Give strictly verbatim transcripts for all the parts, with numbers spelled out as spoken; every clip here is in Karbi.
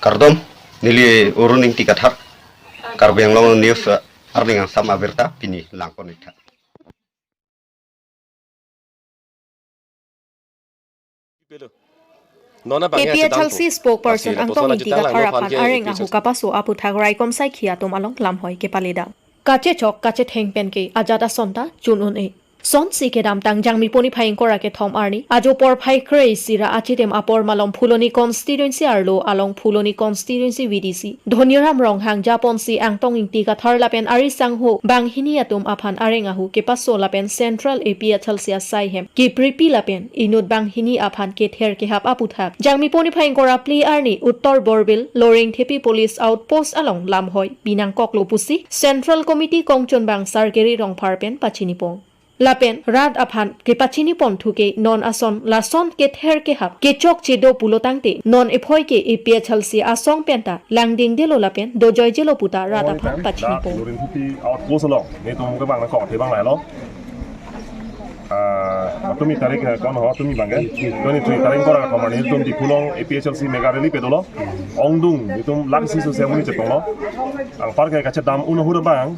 Kardom, neli Arun Ingti Kathar, Karbi Anglong News, eh, arni angsam abirta pini langpon-iktha. Non abang ya A P H L C chedam tu. Spokesperson Lasi Angtong lapuson Ingti ajutang Kathar langno aphan aphan ke areng A P H L C ahu kapaso aputhak raikom saikhi atum along lamhoi kepaleda. Kachechok kachetheng penke ajat asonta chun un-e. Sonsi kedamtang Jangmi puni phai ingkoi ra kethom arni ajo porphai kre-isi ra achitim apor malom Phuloni constituency arlo along Phuloni constituency V D C Dhoniram Ronghang japonsi Angtong Ingti Kathar lapen ari sangho banghini atum aphan areng ahu kepaso lapen Central A P H L C asai hem kepripi lapen inut banghini aphan kether kehap aputhak Jangmi puni phai ingkoi ra phli arni Uttor Borbil Loringthepi Police Outpost along lamhoi pinangkoklo pusi Central Committee kongchunbang Sarkeri Rongphar pen pachinipon. Lapen rat aphan kepachiniponthu ke non ason lason kether kehap kechokche do pulo tangte non ephoi ke A P H L C asong penta langdingdelo lapen dojoijelo puta rat aphan pachinipon. Loringthepi outpost along netum kebang nangkok thebang lailo. Ah, matumi tarik, eh, kon ho tumi bang ke? Twenty-three tarik ingkoi ra kethom arni netum Diphu along A P H L C mega rally padolo. Ongdung netum laksi sose amonit chetonglo. Anpar ke kachedam un ahut abang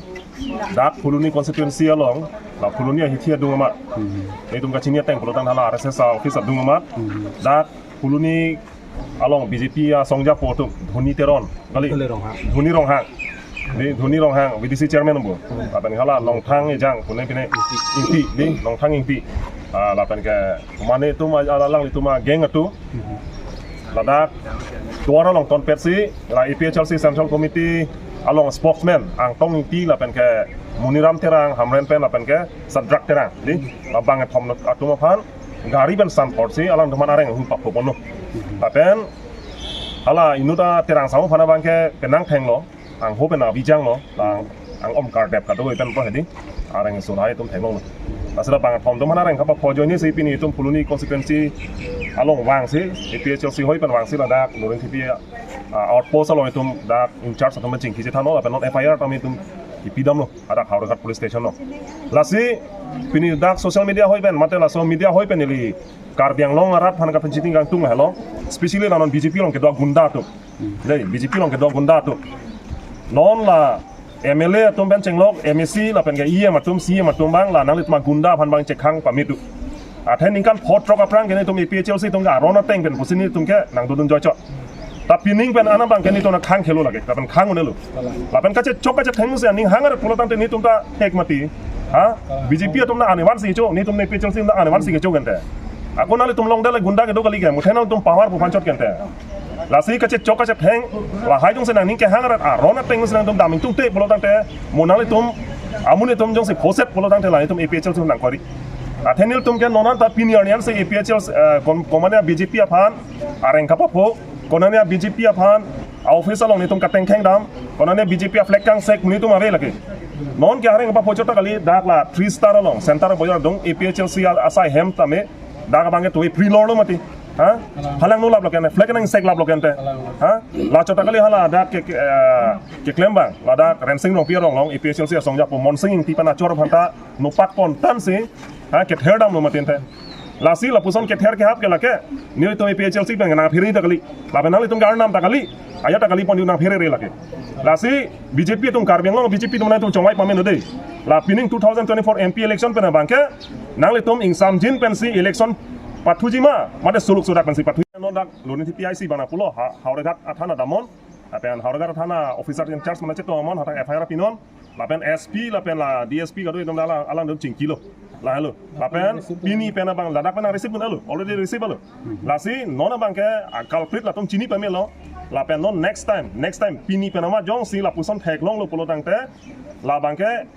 dak Phuloni constituency along, la Phuloni ahithi adung amat. Hmm. Netum kachini ateng pulo tangte hala R S S office adung amat. Hmm. Dak Phuloni along B J P asong japo atum, Dhoni Teron, kali? Dhoni Ronghang. Dhoni Ronghang. Di Dhoni Ronghang, V D C chairman bu. Hmm. Lapen hala Nongthang Ejang, pune pine Ingti, di Nongthang Ingti. Ah, lapen ke mane atum a-, alanglitum a-gang atum. Hmm. Ladak duar along tonpetsi, la A P H L C Central Committee along spokesman Angtong Ingti lapen ke Moniram Terang, Hamren pen lapen ke Sadrak Terang. Di, labang kethom atum aphan gari pen sanporsi alangtum aphan areng ahu papo ponlo. Lapen hala inut a Terang Samo aphan abang ke penang thenglo, angho pen abijanglo, lang ang om kardep kado pen po hedi, areng sulai atum thenglo. Lasi labang kethom atum aphan areng kapapo ajoinesi pini itum Phuloni constituency along vangsi, A P H L C hoi pen vangsi ladak Loringthepi, ah, outpost along itum dak in charge atum chingki chethanlo, lapen non F I R tame itum kipidamlo, adak Howraghat police station lo. Lasi pini dak social media hoi pen, mate laso media hoi pen neli Karbi Anglong arat aphan kapanchiting kangtung helo, especially la non B J P along kedo gunda atum. Dei, B J P along kedo gunda atum. Non la M L A atum pen chenglok, M A C lapen ke E M atum, C E M atum abang la nanglitum agunda aphan abang chekhang pame tu. Athe ningkan pho throk aphrang ke netum A P H L C atum ke aron ateng pen pusi netum ke nangdodun joichot. Ta pining pen ana abang ke netum nangkhang khelo lake, lapen khang un-elo. Lapen kachechok kachetheng si aning hang arat pulo tangte netum ta thek mati. Ha? B J P atum ta anevan si cho, netum A P H L C atum ta anevan si kecho kente. Ako nanglitum longdale gunda kedo kali ke, muthe nangtum power pu aphan chot kente. Lasi kachechok kachetheng, lahai jongsi nangning kehang arat aron ateng si nangtum dam ingtungte pulo tangte, mo nanglitum, amonit atum jongsi phoset pulo tangte la netum A P H L C nangkori. Athe nelitum ke non anta pini arni ansi A P H L C, eh, kon-, konane B J P aphan areng kapapo, konane B J P aphan office along netum katengkheng dam, konane B J P a flag kangsek netum ave lake. Non ke areng kapapo chot ta kali dak la Three Star along, Center Bajar adung A P H L C a-, asai hem tame, dak abang ke tui pre-law lo mati. Ha? Halangno laplo kente, flag nangseklaplo kente. Ha? La chot ta kali hala dak ke, ke, eh, keklem abang, ladak Rensing Rongpi arong along A P H L C asong japo Monsing Ingti pen achor aphan ta nopak pon tangsi, ha, kether damlo mati ente. Lasi lapuson kether kehap ke lake, netum A P H L C pen nangphere ta kali. Lapen nanglitum ke arnam ta kali, ajat ta kali pon nangphere re lake. Lasi B J P atum, Karbi Anglong B J P atum nangtum chongvai pamelo dei. La pining two thousand twenty-four M P election pen abang ke, nanglitum ingsamjin pensi election pathuji ma, mate suluk sudak pensi pathu. Non dak Loringthepi I C abang nangpulo, ha, Howraghat athana damnon, lapen Howraghat athana officer in charge mane chetong amon, hadak F I R pinon, lapen S P, lapen la D S P kado itum alang, alangtum chingkilo. Lahelo. Lapen pini pen abang ladak pen receive un-elo, already receive elo. Lasi non abang ke, ah, culprit latum chini pamelo. Lapen non next time, next time pini pen amat jongsi lapuson theklonglo pulo tangte, labang ke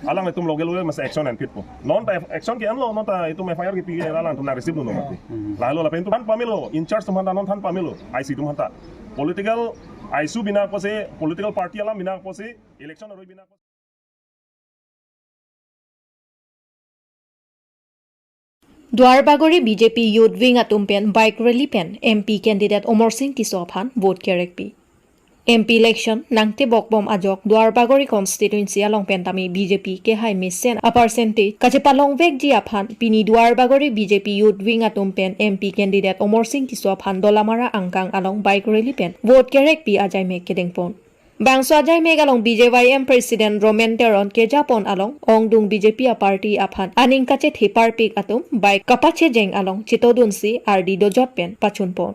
alanglitum loge loge masi action enpitpo. Non ta action ke-enlo, non ta itum F I R kepi ke alangtum nang receive dunlo mati. Lahelo lapen itum than pamelo, in charge atum aphan ta non than pamelo, I C atum aphan ta. Political issue bina apotsi, political party alam bina apotsi, election aroi bina apotsi. Duarbagori B J P Youth Wing atum pen bike rally pen M P candidate Amarsing Tisso aphan vote kerekpi. M P election nangtebok bom ajok Duar Bagori constituency along pen tame B J P kehai mesen a percentage kachepalongvekji aphan pini Duar Bagori B J P Youth Wing atum pen M P candidate Amarsing Tisso aphan Dolamara angkang along bike rally pen vote kerekpi ajaimek kedengpon. Bangso ajaimek along B J Y M President Roman Teron kejapon along ongdung B J P a party aphan aning kachetheparpik atum bike kapachejeng along chetodunsi ardi dojot pen pachunpon.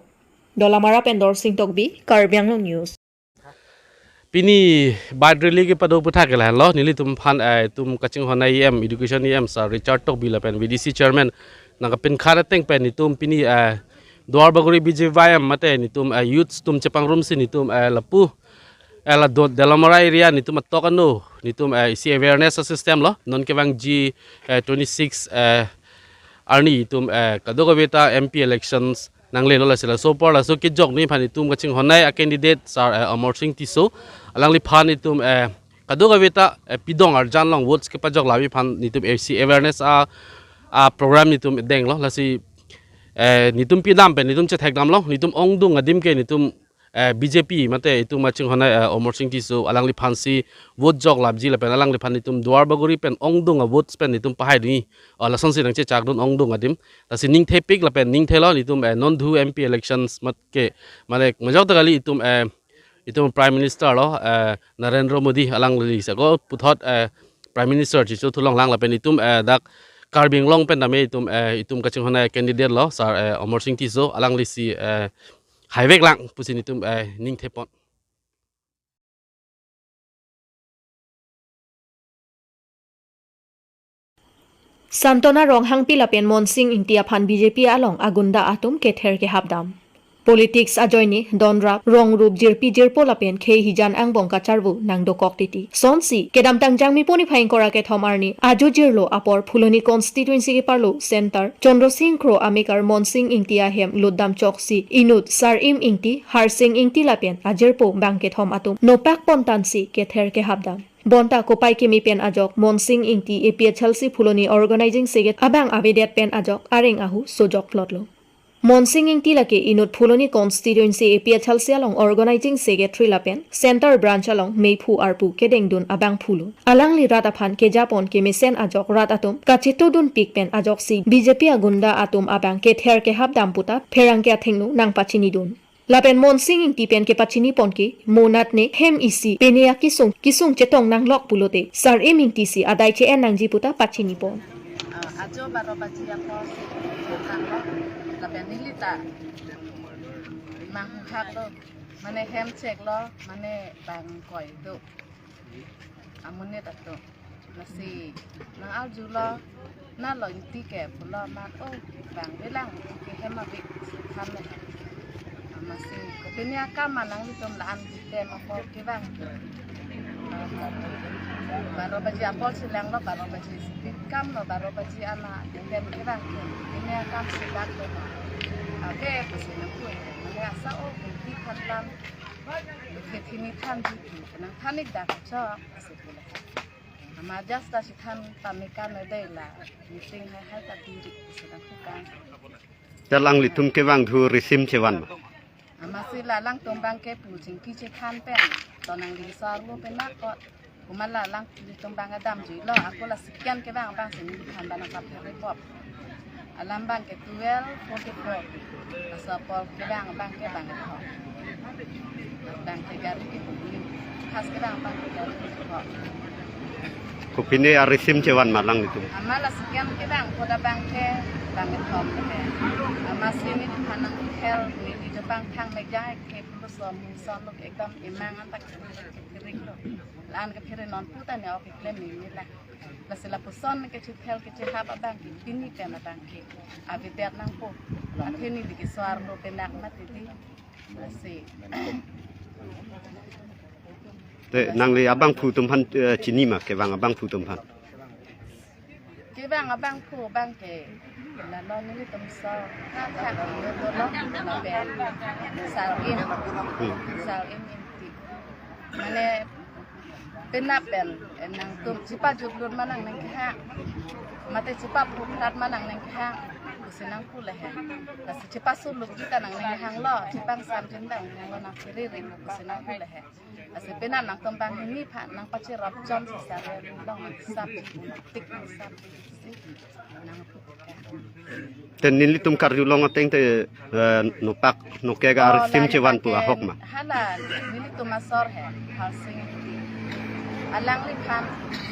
Dolamara pen Dorsing Tokbi, Karbi Anglong News. Pini bike rally kepado aputhak ke lahenlo, nelitum aphan, eh, itum kachinghon a E M, Education E M Sir Richard Tokbi lapen V D C Chairman nangkapinkhan ateng pen netum pini, eh, Duar Bagori B J Y M mate netum, eh, youths atum chepangrumsi netum, eh, lapu, eh, la Do-, Dolamara area netum atok ano netum, eh, isi awareness system lo, non kevangji, eh, twenty-six, eh, arni netum, eh, kadokave ta M P elections nanglelo, lasi laso apor laso kejok ni aphan netum kachinghon a candidate Sir, eh, Amarsing Tisso, alangliphan netum, eh, kadokave ta, eh, pidong arjan along votes kepajok lavi aphan netum isi awareness a, a program netum denglo, lasi, eh, netum pinam pen netum chethekdamlo, netum ongdung adim ke netum, eh, B J P mate itum kachinghon a, eh, Amarsing Tisso alangliphansi vote jok lapji lapen alangliphan netum Duar Bagori pen ongdung a votes pen netum pahai dunji. Oh, lasonsi nangchechakdun ongdung adim. Lasi ningthepik lapen ningthelo netum, eh, non dhu M P elections mat ke, mane majok ta kali itum, eh, itum Prime Minister lo, eh, Narendra Modi alangli sako puthot, eh, Prime Minister chicho thulong lang lapen itum, eh, dak Karbi Anglong pen tame itum, eh, itum kachinghon a candidate lo Sir, eh, Amarsing Tisso alanglisi, eh, haivek lang pusi netum, eh, ningthepon. Santona Ronghangpi lapen Monsing Ingti aphan B J P along agunda atum kether kehapdam. Politics ajoine donrap, rongrup, jirpi jirpo lapen khei hijan angbong kacharvo nangdokok titi. Sonsi kedamtang Jangmi poni phai ingkoi ra kethom arni ajo jirlo apor Phuloni constituency keparlo Center Chandra Sing Kro amekar Monsing Ingti ahem lutdam choksi inut Sarim Ingti, Harsing Ingti lapen ajirpo bangkethom atum nopak pontansi kether kehapdam. Bonta kopai kimi pen ajok Monsing Ingti A P H L C Phuloni organizing secretary abang avedet pen ajok areng ahu sojok plotlo. Monsing Ingti lake inut Phuloni constituency A P H L C along organizing secretary lapen center branch along meiphu arpu kedengdun abangphulo. Alangli rat aphan kejapon kemesen ajok rat atum kachetodunpik pen ajoksi B J P agunda atum abang kether kehapdam puta pherangke athengno nangpachinidun. Lapen Monsing Ingti pen kepachiniponke monat ne hem isi pene akesung kesung chetong nanglok pulote Sarim Ingtisi adai che-en nangji puta pachinipon. Ah, ajo baro baji apor si thanlo, lapen neli ta manghuhak lo, mane hem chek lo, mane bang koi do. Amonit atum. Lasi nang arjulo, nalo Ingti ke pulo amat, oh, bang bilang ke hem abik than le. Amatsi kopine akam ma nanglitum la-an jitem apor kevang. Baro baji apor silanglo, baro baji sipit kamlo, baro baji ana jitem kevang ke. Kopine akam silanglo. Ave pusi nangpui. Mane asa, oh, Ingti phan lang. Ke thini than ji, nangthan ik dak chok. Ama just ta si than pamika ne dei la, meeting hai hai ta diri, si ta kukan. Te alanglitum kevang thu risim chevan ma? Amatsi la alangtum bang ke pu chingki chethan pen, to nangli sar lo pen na ko, kuma la alanglitum bang adam juilo, ako la second kevang bang si neli than bang nangkaphere pop. Alam bang ke twelve forty-four. Laso apor kevang bang ke bang kethom. Bang ke gari ke bugni. Khas kevang bang ke gari kethom. Kopine arisim chevan ma alanglitum? Ama la second kevang koda bang ke bang kethom ke. Amatsi neli than nang hel neli jopang thang mejang ke pulo som son lo ekdom emang antak kering lo. La-an kephere non puta ne ok klem neli la. Lasi lapuson kechethel kechehap abang ke pini pen abang ke avedet nangpo. Athe neli kesar lo penak mati di. Lasi. Te nangli abangphu atum aphan, eh, chini ma kevang abangphu atum aphan? Kevang abangphu bang ke lalo nelitum so kha kha ke yo dolo lapen Sarim. Hmm. Sarim Ingti. Mane penap pen, eh, nangtum chipajutlut ma nang nangkehang. Mate chipaphuphrat ma nang nangkehang. Pusi nangpu le he. Lasi chepasoloji ta nangnehanglo, chepangsam jin ta nangnehanglo, nangphere ri pusi nangpu le he. Lasi penang nangtum banghini aphan nangpacherap chom si sar long sap tik sap si nangpu. Te nelitum karjulong ateng te, eh, nopak nokek Oh, arisim lale chevan pu ke ahok ma? Hala, nelitum asor he, Harsing Ingti. Alangliphan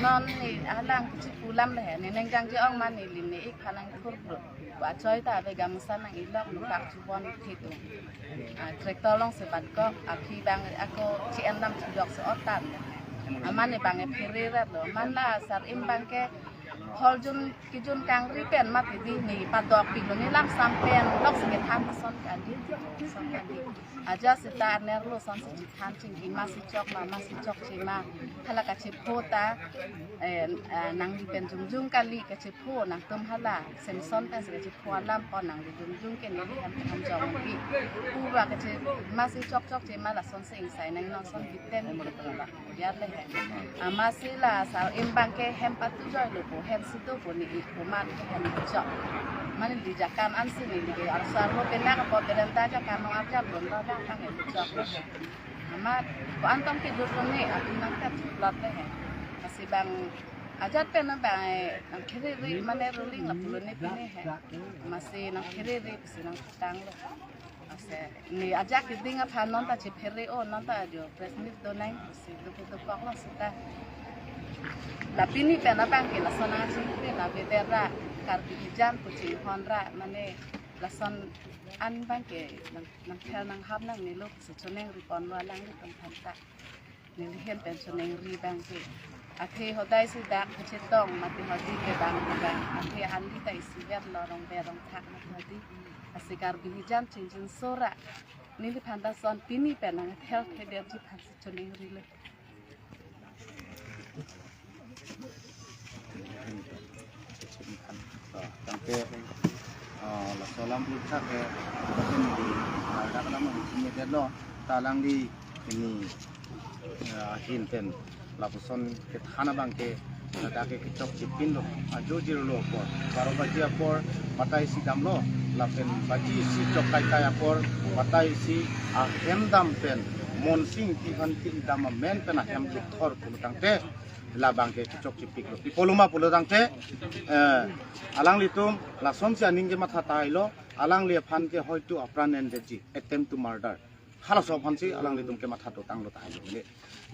non ne alang kechipu alam le he, ne neng jangje ong ma neli ne ik aphan nangthur bro. Achoi ta ave gamsa nang-ilok nopak chubon thitu. Ah, tractor along si bat kok, aphi bang ako chi-en dam chudok si otan. Amat ne bang ephere rat lo, amat la sar-im bang ke hol jun kijun kangri pen mati di ne padok pilo ne lam sam pen lok si kethan ason kali, ason kali. Ajat seta anerlo ason si chithan chingki masi chok ma, masi chokche ma. Hala kachepho ta, eh, eh, nangli pen jongjong kali kachepho, nangtum hala Samson pen si kachepho alam pon nangli jongjong ke neli hem than jong pi. Puba kache masi chok chokche ma lason si ingsai nang non son biten ni ketu ba. Yar le he. Amatsi la sar-im bang ke hem patu joi lo po, hem si do po ne ik po amat ke hem chok. Mane di jakan ansi ne di ke arsa lo penak po berenta jakan no arja bron lo dak pang hem chok. Amat ko-an tong ke dur lo ne, api nangkat plot le he. Lasi bang ajat pen na bang, eh, nangkhere ri mane ruling lapulo ne pine he. Amatsi nangkhere ri pusi nangtanglo. Ase, ne ajak keding aphan non ta chephere o, non ta jo press meet do nang, si do do kok lo seta. La pini pen abang ke lason nangchingri na beder ra, Karbi hijan pu chinghon ra, mane lason an bang ke nang, nangthel nanghap nangnelo si choningri ponlo alanglitum aphan ta. Neli hem pen choningri bang ke. Athe hodai si dak kachetong mati hodi ke bang ke bang. Athe andi ta isivet lo rongver rongthak mati hodi. Asi Karbi hijan chingjinso ra. Neliphan ta son pini pen nangthel thedetji aphan si choningri le. Tangte, ah, laso alam puthak ke, batin di, ah, dak alam ang sini det lo, ta alangli ini, ah, ahin pen, lapuson kethan abang ke, ladak ke kechokche pinlo, ajo jirlo apor, baro baji apor, batai isi damlo, lapen baji isi chok kaikai apor, batai isi ahem dam pen, Monsing Ingti aphan kedam amen pen ahem kethor pulo tangte, labang ke kechokche piklo. Pi pulo ma pulo tangte, eh, alanglitum lasonsi aning kematha tahai lo, alangli aphan ke hoitu apran endetji, attempt to murder. Halaso aphansi alanglitum kematha dotanglo tahai lo.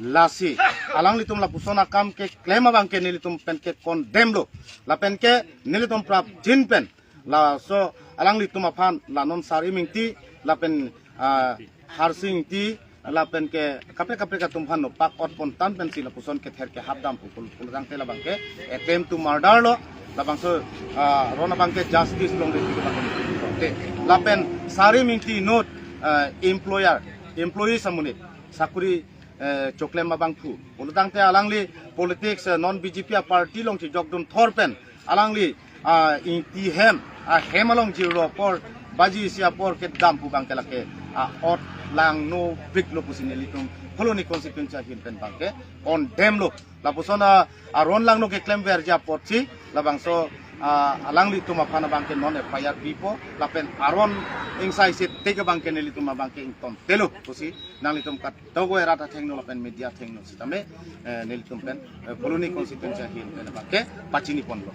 Lasi, alanglitum lapuson akam keklem abang ke nelitum pen ke condemn lo. Lapen ke nelitum prapjin pen. Laso alanglitum aphan la non Sar-im Ingti, lapen, ah, Harsing Ingti, lapen ke kaprek kaprek atum aphan nopak ot pontan pensi lapuson kether kehap dam pu pulo tangte labang ke attempt to murder lo, labangso, ah, aron abang ke justice longri ti labang ke. Te, lapen Sar-im Ingti inut, ah, employer, employees amonit, sakuri, eh, choklem abangphu. Pulo tangte alangli politics, eh, non B J P a party along chejokdun thor pen, alangli, ah, Ingti hem, ahem along jirlo apor, baji isi apor kedam pu abang ke lake, ah, ot langno biklo pusi nelitum Phuloni constituency ahin pen abang ke condemn lo. Lapuson a, aron langno keklemverji apotsi, labangso, ah, alanglitum aphan abang ke non F I R pipo, lapen aron ingsai si tik abang ke nelitum abang ke ingtontelo pusi, nanglitum kat togo erat athengno lapen media athengno sitame, eh, nelitum pen, eh, Phuloni constituency ahin pen abang ke pachini ponlo.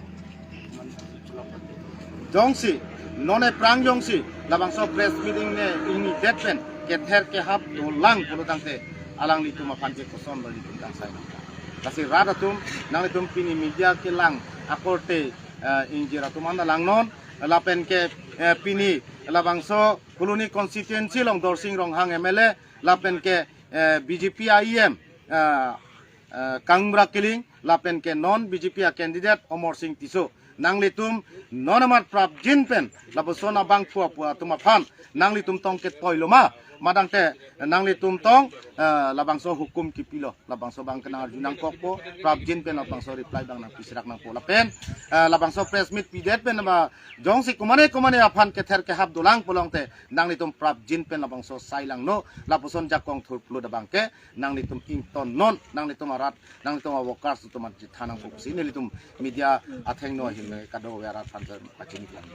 Jongsi, non aphrang jongsi, labangso press meeting ne ingnidet pen, kether kehap dolang pulo tangte, alanglitum aphan ke kosonlo nelitum kangsai nangkok. Lasi rat atum, nanglitum pini media kelang akorte, eh, ingjir atum anta langnon, lapen ke, eh, pini labangso Phuloni constituency along Dorsing Ronghang M L A, lapen ke, eh, B J P a E M, eh, eh, Kangbura Killing, lapen ke non B J P a candidate Amarsing Tisso. Nanglitum non amat prapjin pen, lapuson abangphu aphu atum aphan, nanglitum tong ketoi lo ma, Madang te nanglitum tong, eh, labangso hukum kipilo, labangso abang ke nang-arju nangkokpo, prapjin pen labangso reply abang nangpisirak nangpo. Lapen, eh, labangso press meet pidet pen ba jongsi komane komane aphan kether kehap dolang pulote nanglitum prapjin pen labangso sai langno, lapuson jakong thurplut abang ke nanglitum ingtonnon, nanglitum arat, nanglitum a-workers atum aphan chethan nangpo pusi nelitum media athengno ahin kadokave arat aphan pachini lang.